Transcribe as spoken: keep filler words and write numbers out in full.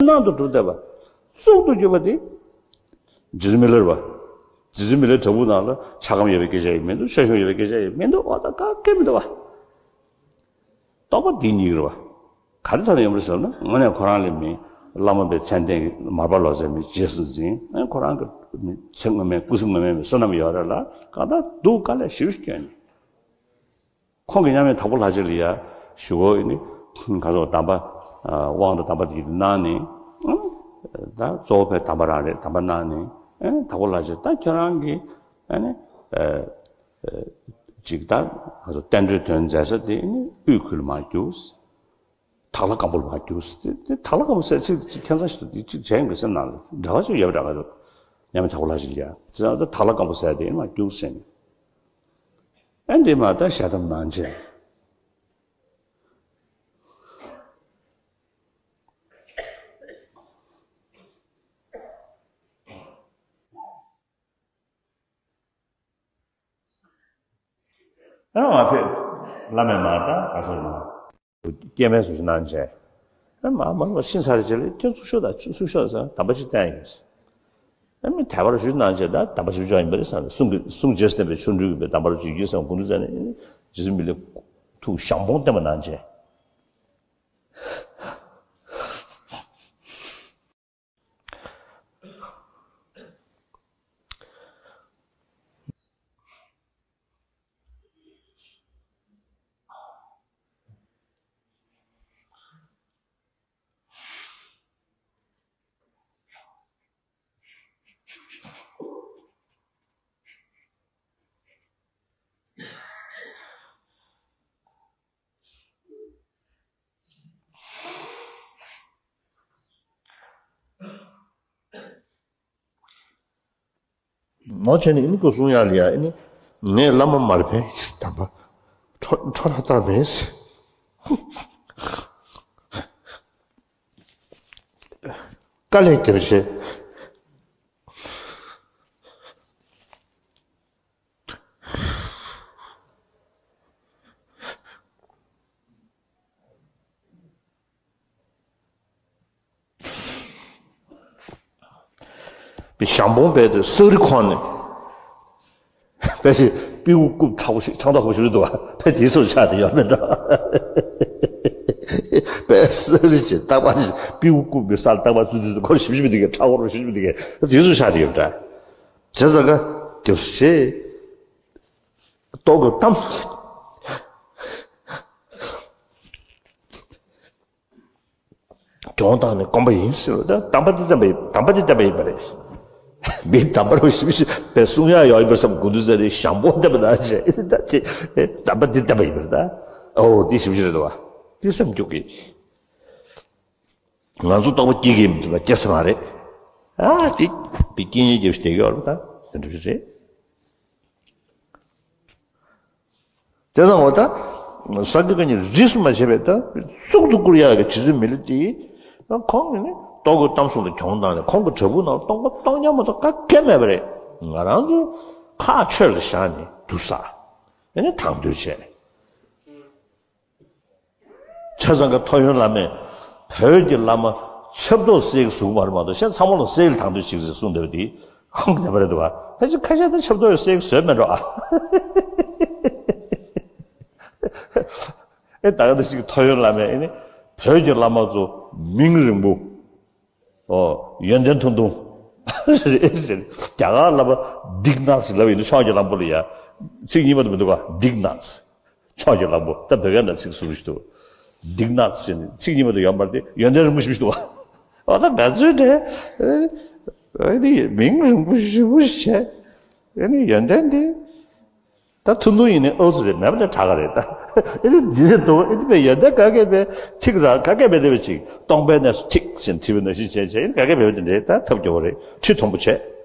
སྣང་དུ་གྲུབ་བསྡད་པ། གཙུག་ཏུ་གྱུར་པ་དེ། རྗེ་བཙུན་མི་ལའི་བ། རྗེ་བཙུན་མི་ལའི་བྲག་ཕུག་ནང་ལ་ཆགས་ཁམས་ཡོད་པའི་སྐད་ཆ་ཡང་མི་འདུག་ཆགས་ཞེན་ཡོད་པའི་སྐད་ཆ་ཡང་མི་འདུག་འོ་ད་ག་གེ་མི་འདུག་བ། རྟོགས་པ་འདི་ཉིད་རེད་བ། ག་རེ་ཐོག་ནས་ཡོང་བ་རེད་ཟེར་ན། དངོས་གནས་ཁོ་རང་ལ་མི་བླ་མ་པའི་མཚན་ལྡན་མར་པ་ལོ་ཙཱ་མི་རྗེས་སུ་འཛིན། ཨ་ཁོ་རང་གི་མི་ཚེ་སྔོན་མའི་སྐུ་གཟུགས་སྔོན་མའི་མི་བསོད་ནམས་ཡོད་རེད་ལ། གང་ལྟར་སྡུག་དཀའ་ལས་ཞེ་པོ་ཞིག་བསྐྱོན་ནས། ཁོང་གིས་མཉམ་མེད་དྭགས་པོ་ལྷ་རྗེ་ལ་ཡ་ཞུ་གོ་ཡིན་ནི། ག་ཚོད་གདམས་པ། དབང་དང་གདམས་པ་དེ་གནང་ནས། ད་གཙོ་བོ་ཕའི་གདམས་པ་རང་རེད། གདམས་པ་གནང་ནས། དྭགས་པོ་ལྷ་རྗེ་ད་ཁྱོད་རང་གིས་ཨ་ནི། ཅིག་ད་ང་ཚོ་བསྟན་འགྲོའི་དོན་མཛད་ས་དེ་ནི་དབུས་ཁུལ་ལ་མར་རྒྱུགས། དྭགས་ལྷ་སྒམ་པོ་ལ་མར་རྒྱུགས། དེ་དྭགས་ལྷ་སྒམ་པོ་ཟེར་ཚིག་ཅིག་ཁྱད་མཚར་ཞིག་འདུག་དེ་ཅིག་བྱས་ཡོང་གི་སེམས་ནང་ལ་འབྲེལ་བ་ཅིག་ཡོད་པ་འདྲ་ག་འདུག་མཉམ་མེད་དྭགས་པོ་ལྷ་རྗེ་ལ་ཡ་ཟེར་ན། ད་དྭགས་ལྷ་སྒམ་པོ་ཟེར་དེ་མར་རྒྱུགས་ཟེར་ནས། ཨ་འདི་མ་ད་ཞལ་གདམས་གནང་བྱས། ཨ་མ་ཕེབས། བླ་མས་མ་ད་ག་ཚོད་མ། སྐྱེ་དམན་སུ་ཞིག་གནང་བྱས། ཨ་མ་མ་མ་ཤི་ཚར་རེ་བྱས་ལ་ཁྱོད་ཚུར་ཤོག་དང་ཚུར་ཤོག་ཟེར་གདམས་པ་ཅིག་བསྟན་ཡོད། ཨ་མི་དད་པ་རུ་ཞུ་གནང་བྱས་ད་གདམས་པ་ཞིག་འཇོག་ཡིན་པ་རེད་བསམ་ནས། གསུང་གི་གསུང་རྗེས་སུ་བསྟན་པའི་ཆོ་འཕྲུལ་གྱི་གདམས་པ་རུ་ཞུ་རྒྱུ་བསམ་དགོངས་འདུག་ཟེར་ནས། རྗེ་བཙུན་མི་ལའི་ཐུགས་ཞང་པོ་བསྟན་པ་གནང་བྱས། ནོར་བྱས་ནས་ཨ་ནི་སྐུ་གསུང་ཡག་ལ་ཡ། ཨ་ནི་ངས་བླ་མ་མར་པའི་གདམས་པ་འཕྲོ་འཕྲོ་བརླག་བཏང་མེད། དཀའ་ལས་བརྒྱབ་བྱས། པའི་ཞང་པོ་རྦད་དེ་སག་རི་ཁོག་ནས། རྦད་དེ་པིའུ་རྐུབ་མཁྲེགས་པོ་ཞིག་མཁྲེགས་མདོག་ཁ་པོ་ཞིག་རེད་འདུག་བ། རྦད་དེ་ཚུར་ཆགས་དེ་ཡོད་མེད་འདྲ། རྦད་སག་རི་ཅིག་རྟག་པར་ཅིག་པིའུ་རྐུབ་མི་ས་ལ་རྟག་པར་ཚུར་ཚུར་ཁོར་ཞིབ་ཞིབ་དེ་གས་མཁྲེགས་པོ་ཞིབ་ཞིབ་དེ་གས་དེ་ཚུར་ཆགས་དེ་ཡོད་འདྲ། བྱས་ཙང་ཀ་རྒྱབ་སུ་བྱས། ཏོག་གི་གཏམ་སུ་གྱོང་བཏང་ནས་སྐོམ་པ་ཡིན་ཟེར་བ། ད་གདམས་པ་འདི་བསྟན་པ་ཡིན། གདམས་པ་འདི་བསྟན་པ་ཡིན་པ་རེད། མི་གདམས་པ་རུ་ཞིབ་ཞིབ་པའི་གསུང་ཡག་ཡོད་ཡིན་པར་བསམ་དགོངས་འདུག་ཟེར་ནས་ཞང་པོ་བསྟན་པ་ན་བྱས། ད་ཅི་གདམས་པ་འདི་བསྟན་པ་ཡིན་པ་རེད་ད། ཨོ་འདི་ཞིབ་ཞིབ་རེད་འདུག་བ། འདི་སེམས་སྐྱོ་གི། ང་ཚོ་རྟོགས་པ་སྐྱེ་གི་མི་འདུག་ལ་སྐྱེ་ས་མ་རེད། ཨ་འདི་པའི་རྐྱེན་ངན་རྒྱབ་ཞིག་བསྡད་ཀྱི་ཡོད་རེད་ད། དེ་འདྲ་ཞིག་རེད། དེ་ཙང་འོ་ད། སངས་རྒྱས་བཀའ་རྙིང་རིས་སུ་མ་ཆད་པའི་ད་གཙུག་ཏུ་བཀུར་ཡག་གི་རྗེ་བཙུན་མི་ལ་དེ། ཁོང་གིས་ནི་ཏོག་གི་གཏམ་གསུང་དུ་གྱོང་བཏང་ནས་ཁོང་གི་བྲག་ཕུག་ནང་སྟོང་པ་སྟོང་རྐྱང་མ་གཏོགས་ག་གེ་མེད་པ་རེད། ང་རང་ཚོ་ཁག་ཆོད་ལ་བཞག་ནས་དུར་ཟ། ཨ་ནི་དང་དོད་བྱས། ཆ་ཚང་གི་ཐོ་ཡོན་བླ་མས་བོད་ཀྱི་བླ་མ་ཆབ་ཏོག་སེལ་གྱི་བཟུང་བར་མ་གཏོགས་གཞན་ཚང་མ་ལ་སེལ་གྱི་དང་དོད་ཅིག་ཟེར་གསུངས་བསྡད་པ་དེ་ཁོང་གི་བསྟན་པ་རེད་འདུག་བ། ཕལ་ཆེར་ཁ་ཤས་དེ་ཆབ་ཏོག་ཡང་སེལ་གྱི་བཟོས་མེད་འགྲོ་ཨ། ཨེ་ད་ག་འདི་ཞིག་ཐོ་ཡོན་བླ་མས་ཨེ་ནི་བོད་ཀྱི་བླ་མ་ཚོ་མིང་རིང་པོ། ཨོ། ཡོན་ཏན་ཐུང་ཐུང་། རེད་ཟེར། རྒྱ་གར་ལབ་པ་ཌིག་ནག་ཟེར་ལབ་ཡིན་ན་ཕྱོགས་ཀྱི་གླང་པོ་ལ་ཡ། ཚིག་གཉིས་མ་གཏོགས་མི་འདུག་ག་ཌིག་ནག་ཕྱོགས་ཀྱི་གླང་པོ། ད་བོད་སྐད་ནང་ཚིག་ཟུར་ཞིག་འདུག་ཌིག་ནག་ཟེར་ནས་ཚིག་གཉིས་མ་གཏོགས་ཡོད་མ་རེད་དེ། ཡོན་ཏན་རིང་པོ་ཞེ་པོ་ཞིག་འདུག་ག་འོ་ད་ང་ཚོའི་འདྲ། ཨ་ནི་མིང་རིང་པོ་ཞེ་པོ་བྱས། ཨ་ནི་ཡོན་ཏན་དེ། ད་ཐུང་ཐུང་ཡིན་ནའི་ཨོ་ཙི་རེད། མེད་པ་ལས་དྲག་ག་རེད་ད། ཨེ་ནི་འདི་རེད་འདུག་ཨེ་ནི་པའི་ཡོན་ཏན་ག་གེ་པའི་ཐིག་ར་ག་གེ་པའི་དེ་བས་ཅིག་སྟོང་པའི་གནས་སུ་ཐིག་ཟེར་བྲིས་པའི་ནང་བཞིན་བྱས་བྱས་ཨེ་ནི་ག་གེ་པའི་དེ་འདྲས་ད་ཐབས་སྐྱོ་བོ་རེད། ཁྲི་མཐོན་པོ་བྱས།